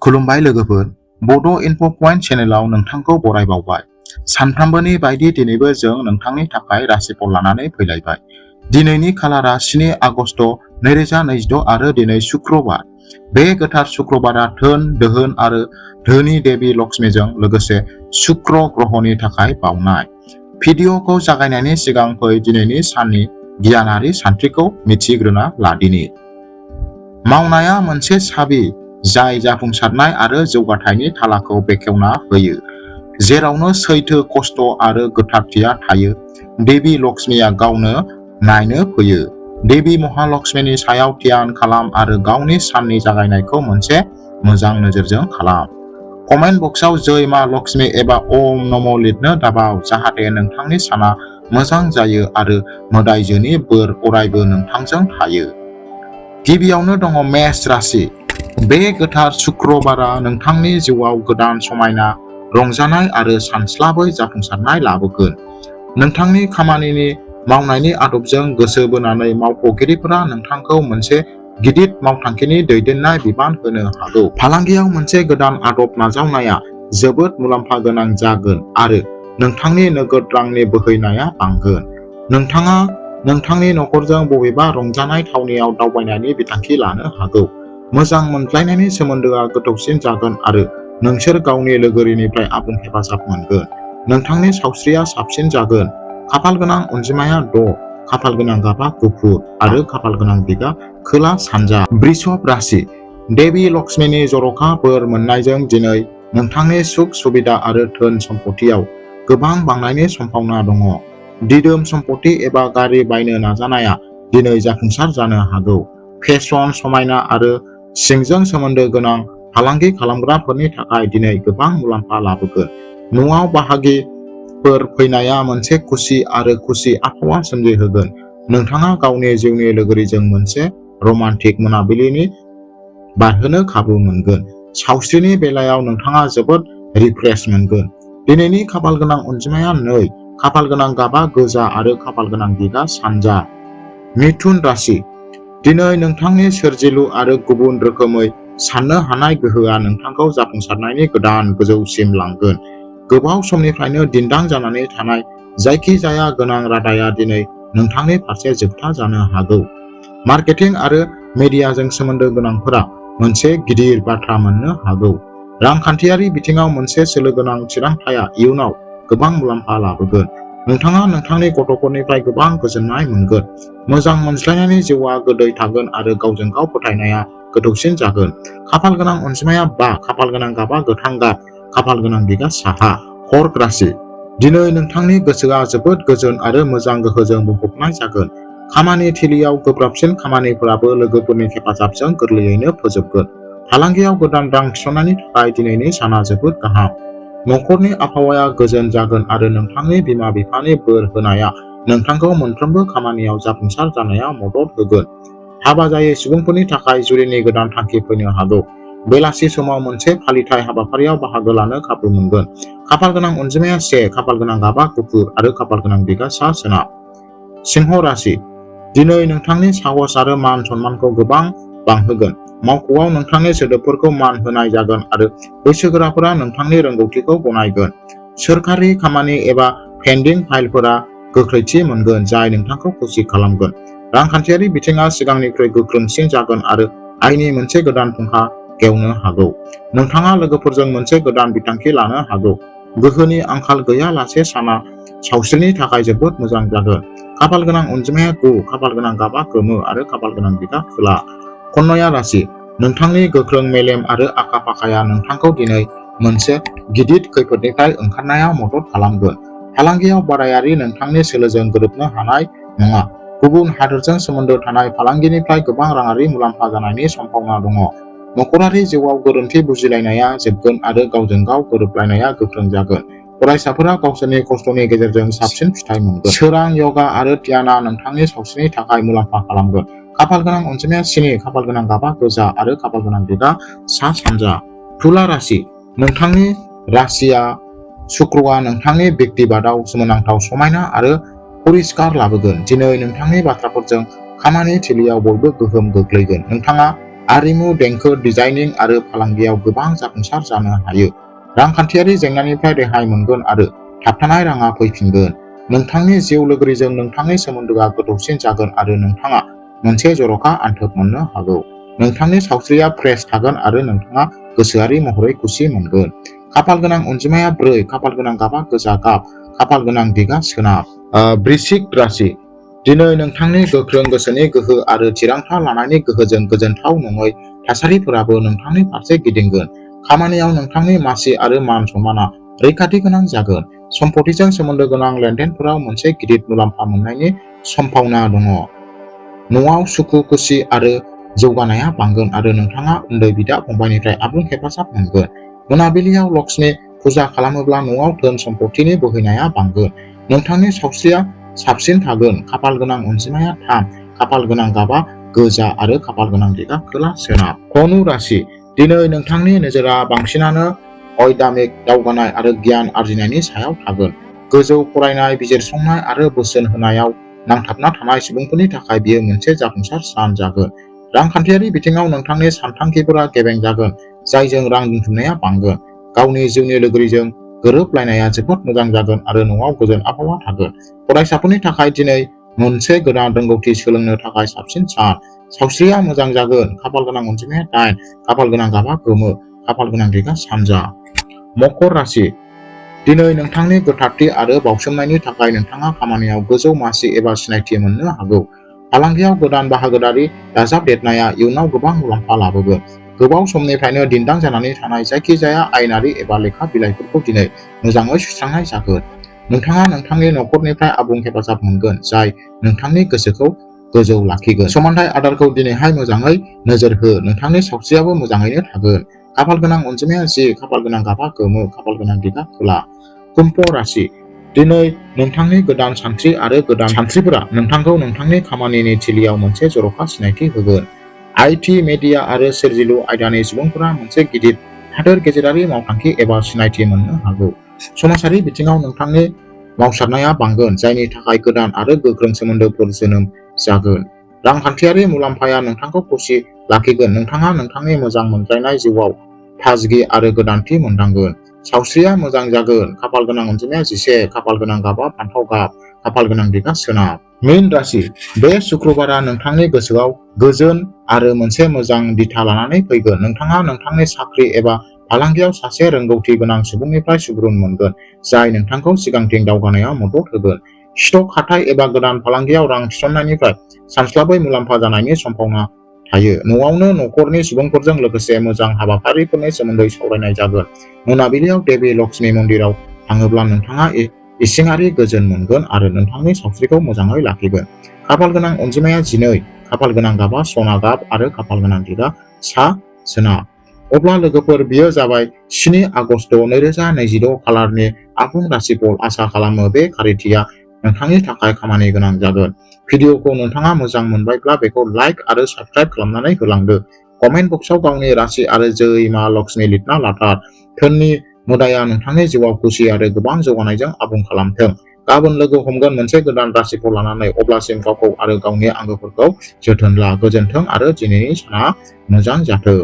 खुलुमबाय लोगोफोर, बड' इनफ' पइन्ट चेनेलाव नोंथांखौ बरायबावबाय। सानफ्रामबोनि बायदि दिनैबो जों नोंथांनि थाखाय राशिफल लानानै फैलायबाय। दिनैनि खालारा 7 आगस्ट 2026 आरो दिनै शुक्रबार। बे गोथार शुक्रबारा धोन, दोहोन आरो धोनि देबि लक्ष्मीजों लोगोसे शुक्र ग्रहनि थाखाय बावनाय। भिडिअखौ जागायनायनि सिगां फै दिनैनि साननि गियानारि सानथ्रिखौ मिथिग्रोना लादिनि। मावनाया मोनसे साबि जाय जाफुंसारनाय आरो जौगाथायनि थालाखौ बेखेवना होयो। जेरावनो सैथो, खस्थ' आरो गोथारथिया थायो, देबि लक्ष्मीया गावनो नायनो फैयो। देबि महालक्ष्मीनि सायाव ध्यान खालाम आरो गावनि साननि जागायनायखौ मोनसे मोजां नोजोरजों खालाम। कमेन्ट बक्सआव जय मा लक्ष्मी एबा ओम नमः लिरनो दाबाव जाहाथे नोंथांनि साना मोजां जायो आरो मोदायजोनि बोर अरायबो नोंथांजों थायो। गिबियावनो दङ मेष राशि। बे गोथार शुक्रबारा नोंथांनि जिउआव गोदान समायना, रंजानाय आरो सानस्लाबै जाफुंसारनाय लाबोगोन। नोंथांनि खामानिनि मावनायनि आदबजों गोसो बोनानै मावख'गिरिफोरा नोंथांखौ मोनसे गिदिर मावथांखिनि दैदेननाय बिबान होनो हागौ। फालांगियाव मोनसे गोदान आदब नाजावनाया जोबोद मुलाम्फा गोनां जागोन आरो नोंथांनि नोगोद रांनि बोहैनाया बांगोन। नोंथाङा नोंथांनि नखरजों बबेबा रंजानाय थावनियाव दावबायनायनि बिथांखि लानो हागौ। मोजां मोनज्लायनायनि सोमोन्दोआ गोथौसिन जागोन आरो नोंसोर गावनि लोगोरिनिफ्राय आबुं हेफाजाब मोनगोन। नोंथांनि सावस्रिया साबसिन जागोन। खाफाल गोनां अनजिमाया 6, खाफाल गोनां गाबा गुफुर आरो खाफाल गोनां दिगा खोला सानजा। वृषभ राशि। देबि लक्ष्मीनि जर'खा बोर मोननायजों दिनै नोंथांनि सुख सुबिदा आरो धोन सम्पथियाव गोबां बांनायनि सम्भावना दङ। दिदोम सम्पथि एबा गारि बायनो नाजानाया दिनै जाफुंसार जानो हागौ। फेशन, समायना आरो सिंजों सोमोन्दो गोनां फालांगि खालामग्राफोरनि थाखाय दिनै गोबां मुलाम्फा लाबोगोन। न'आव बाहागिफोर फैनाया मोनसे खुसि आरो खुसि आबहावा सोमजिहोगोन। नोंथाङा गावनि जिउनि लोगोरिजों मोनसे रमान्टिक मोनाबिलिनि बारहोनो खाबु मोनगोन। सावस्रिनि बेलायाव नोंथाङा जोबोद रिफ्रेश मोनगोन। दिनैनि खाफाल गोनां अनजिमाया 2, खाफाल गोनां गाबा गोजा आरो खाफाल गोनां दिगा सानजा। मिथुन राशि। दिनै नोंथांनि सोरजिलु आरो गुबुन रोखोमै साननो हानाय गोहोआ नोंथांखौ जाफुंसारनायनि गोदान गोजौसिम लांगोन। गोबाव समनिफ्रायनो दिन्दां जानानै थानाय जायखिजाया गोनां रादायआ दिनै नोंथांनि फारसे जोबथा जानो हागौ। मार्केटिं आरो मिडियाजों सोमोन्दो गोनांफोरा मोनसे गिदिर बाथ्रा मोननो हागौ। रांखान्थियारि बिथिङाव मोनसे सोलो गोनां थिरांथाया इयुनाव गोबां मुलाम्फा लाबोगोन। नोंथाङा नोंथांनि गथ'फोरनिफ्राय गोबां गोजोननाय मोनगोन। मोजां मोनज्लायनायनि जिउआ गोदै थागोन आरो गावजों गाव फोथायनाया गोथौसिन जागोन। खाफाल गोनां अनजिमाया 5, खाफाल गोनां गाबा गोथां गाब, खाफाल गोनां दिगा साहा। कर्क राशि। दिनै नोंथांनि गोसोआ जोबोद गोजोन आरो मोजां गोहोजों बुंफबनाय जागोन। खामानि थिलियाव गोब्राबसिन खामानिफोराबो लोगोफोरनि हेफाजाबजों गोरलैयैनो फोजोबगोन। फालांगियाव गोदान रां थिसननायनि थाखाय दिनैनि साना जोबोद गाहाम। नखरनि आबहावाया गोजोन जागोन आरो नोंथांनि बिमा-बिफानि बोर होनाया नोंथांखौ मोनफ्रोमबो खामानियाव जाफुंसार जानायाव मदद होगोन। हाबा जायै सुबुंफोरनि थाखाय जुलिनि गोदान थांखि फैनो हागौ। बेलासि समाव मोनसे फालिथाय हाबाफारियाव बाहागो लानो खाबु मोनगोन। खाफाल गोनां अनजिमाया 1, खाफाल गोनां गाबा गुफुर आरो खाफाल गोनां दिगा सा सोनाब। सिंह राशि। दिनै नोंथांनि साहस आरो मान सन्मानखौ गोबां बांहोगोन। मावख'आव नोंथांनि सोदोबफोरखौ मान होनाय जागोन आरो बैसोगोराफोरा नोंथांनि रोंगौथिखौ गनायगोन। सोरखारि खामानि एबा पेन्डिं फाइलफोरा गोख्रैथि मोनगोन जाय नोंथांखौ खुसि खालामगोन। रांखान्थियारि बिथिङा सिगांनिख्रुइ गोख्रोंसिन जागोन आरो आयनि मोनसे गोदान फुंखा गेवनो हागौ। नोंथाङा लोगोफोरजों मोनसे गोदान बिथांखि लानो हागौ। गोहोनि आंखाल गैयालासे साना सावस्रिनि थाखाय जोबोद मोजां जागोन। खाफाल गोनां अनजिमाया 9, खाफाल गोनां गाबा गोमो आरो खाफाल गोनां दिगा खोला। कन्या राशि। नोंथांनि गोख्रों मेलेम आरो आखा-फाखाया नोंथांखौ दिनै मोनसे गिदिर खैफोदनिफ्राय ओंखारनायाव मदद खालामगोन। फालांगियाव बादायारि नोंथांनि सोलोजों गोरोबनो हानाय नङा। गुबुन हादोरजों सोमोन्दो थानाय फालांगिनिफ्राय गोबां राङारि मुलाम्फा जानायनि सम्भावना दङ। नखरारि जिउआव गोरोन्थि बुजिलायनाया जोबगोन आरो गावजों गाव गोरोबलायनाया गोख्रों जागोन। फरायसाफोरा गावसोरनि खस्थ'नि गेजेरजों साबसिन फिथाय मोनगोन। सोरां, यगा आरो ध्यानआ नोंथांनि सावस्रिनि थाखाय मुलाम्फा खालामगोन। खाफाल गोनां अनजिमाया 7, खाफाल गोनां गाबा गोजा आरो खाफाल गोनां दिगा सा सानजा। तुला राशि। नोंथांनि राशिया शुक्रआ नोंथांनि व्यक्तिबादआव सोमोनांथाव समायना आरो परिष्कार लाबोगोन। दिनै नोंथांनि बाथ्राफोरजों खामानि थिलियाव बयबो गोहोम गोग्लैगोन। नोंथाङा आरिमु, देंखो, डिजाइनिं आरो फालांगियाव गोबां जाफुंसार जानो हायो। रांखान्थियारि जेंनानिफ्राय रेहाय मोनगोन आरो थाबथानाय राङा फैफिनगोन। नोंथांनि जिउ लोगोरिजों नोंथांनि सोमोन्दोआ गोथौसिन जागोन आरो नोंथाङा मोनसे जर'खा अनथोब मोननो हागौ। नोंथांनि सावस्रिया फ्रेश थागोन आरो नोंथाङा गोसोआरि महरै खुसि मोनगोन। खाफालगोनां अनजिमाया 4, खाफालगोनां गाबआ गोजा गाब, खाफालगोनां दिगा सोनाब। वृश्चिक राशि। दिनै नोंथांनि गोख्रों गोसोनि गोहो आरो थिरांथा लानायनि गोहोजों गोजोनथाव नङै थासारिफोराबो नोंथांनि फारसे गिदिंगोन। खामानियाव नोंथांनि मासि आरो मान सन्मानआ रैखाथि गोनां जागोन। सम्पथिजों सोमोन्दो गोनां लेनदेनफोराव मोनसे गिदिर मुलाम्फा मोननायनि सम्भावना दङ। न'आव सुखु खुसि आरो जौगानाया बांगोन आरो नोंथाङा उन्दै बिदा फंबायनिफ्राय आबुं हेफाजाब मोनगोन। मोनाबिलियाव लक्ष्मी फुजा खालामोब्ला न'आव धोन सम्पथिनि बोहैनाया बांगोन। नोंथांनि सावस्रिया साबसिन थागोन। खाफालगोनां अनजिमाया 3, खाफालगोनां गाबआ गोजा आरो खाफालगोनां दिगा खोला सोनाब। धनु राशि। दिनै नोंथांनि नोजोरआ बांसिनानो आयदामिक दावगानाय आरो गियान आरजिनायनि सायाव थागोन। गोजौ फरायनाय, बिजिरसंनाय आरो बोसोन होनायाव नांथाबना थानाय सुबुंफोरनि थाखाय बेयो मोनसे जाफुंसार सान जागोन। रांखान्थियारि बिथिङाव नोंथांनि सानथांखिफोरा गेबें जागोन, जायजों रां दोनथुमनाया बांगोन। गावनि जिउनि लोगोरिजों गोरोबलायनाया जोबोद मोजां जागोन आरो न'आव गोजोन आबहावा थागोन। फरायसाफोरनि थाखाय दिनै मोनसे गोदान रोंगौथि सोलोंनो थाखाय साबसिन सान। सावस्रिया मोजां जागोन। खाफालगोनां अनजिमाया 8, खाफालगोनां गाबआ गोमो, खाफालगोनां दिगा सानजा। मकर राशि। दिनै नोंथांनि गोथारथि आरो बावसोमनायनि थाखाय नोंथाङा खामानियाव गोजौ मासि एबा सिनायथि मोननो हागौ। फालांगियाव गोदान बाहागोदारि दाजाबदेरनाया इयुनाव गोबां मुलाम्फा लाबोगोन। गोबाव समनिफ्रायनो दिन्दां जानानै थानाय जायखिजाया आयेनारि एबा लेखा बिलाइफोरखौ दिनै मोजाङै सुस्रांनाय जागोन। नोंथाङा नोंथांनि नखरनिफ्राय आबुं हेफाजाब मोनगोन, जाय नोंथांनि गोसोखौ गोजौ लाखिगोन। समानथाय आदारखौ दिनैहाय मोजाङै नोजोर हो। नोंथांनि सावस्रियाबो मोजाङैनो थागोन। खाफालगोनां अनजिमाया 10, खाफालगोनां गाबआ गोमो, खाफालगोनां दिगा खोला। कुम्भ राशि। दिनै नोंथांनि गोदान सानस्रि आरो गोदान सानस्रिफोरा नोंथांखौ नोंथांनि खामानिनि थिलिआव मोनसे जर'खा सिनायथि होगोन। आईटी, मिडिया आरो सोरजिलु आयदानि सुबुंफोरा मोनसे गिदिर हादोर गेजेरारि मावथांखि एबा सिनायथि मोननो हागौ। समाजारि बिथिङाव नोंथांनि मावसारनाया बांगोन, जायनि थाखाय गोदान आरो गोख्रों सोमोन्दोफोर जोनोम जागोन। रांखान्थियारि मुलाम्फाया नोंथांखौ खुसि लाखिगोन। नोंथाङा नोंथांनि मोजां मोनजानाय जिउआव थाजगी आरो गोदानथि मोनदांगोन। सावस्रिया मोजां जागोन। खाफालगोनां अनजिमाया 11, खाफालगोनां गाबआ फान्थाव गाब, खाफालगोनां दिगा सोनाब। मीन राशि। बे सुक्रुबारआ नोंथांनि गोसोआव गोजोन आरो मोनसे मोजां दिथा लानानै फैगोन। नोंथाङा नोंथांनि साख्रि एबा फालांगियाव सासे रोंगौथि गोनां सुबुंनिफ्राय सुबुरुन मोनगोन, जाय नोंथांखौ सिगांथिं दावगानायाव मदद होगोन। स्टक हाथाइ एबा गोदान फालांगियाव रां थिसननायनिफ्राय सानस्लाबै मुलाम्फा जानायनि सम्भावना थायो। न'आवनो नखरनि सुबुंफोरजों लोगोसे मोजां हाबाफारिफोरनि सोमोन्दै सावरायनाय जागोन। मोनाबिलियाव देवी लक्ष्मी मन्दिराव थाङोब्ला नोंथाङा इसिङारि गोजोन मोनगोन आरो नोंथांनि सावस्रिखौ मोजाङै लाखिगोन। खाफालगोनां अनजिमाया 12, खाफालगोनां गाबआ सना गाब आरो खाफालगोनां दिगा सा सोनाब। अब्ला लोगोफोर, बेयो जाबाय 7 आगस्ट 2026 खालारनि आबुं राशिफल। आसा खालामो बे खारिथिया नोंथांनि थाखाय खामानि गोनां जागोन। भिडिअखौ नोंथाङा मोजां मोनबायब्ला बेखौ लाइक आरो साबस्क्राइब खालामनानै होलांदो। कमेन्ट बक्सआव गावनि राशि आरो जै मा लक्ष्मी लिरना लाथार। धोननि मोदाया नोंथांनि जिउआव खुसि आरो गोबां जौगानायजों आबुं खालामथों। गाबोन लोगो हमगोन मोनसे गोदान राशिखौ लानानै। अब्लासिम गावखौ आरो गावनि आंगोफोरखौ जोथोन ला। गोजोन्थों आरो दिनैनि साना मोजां जाथों।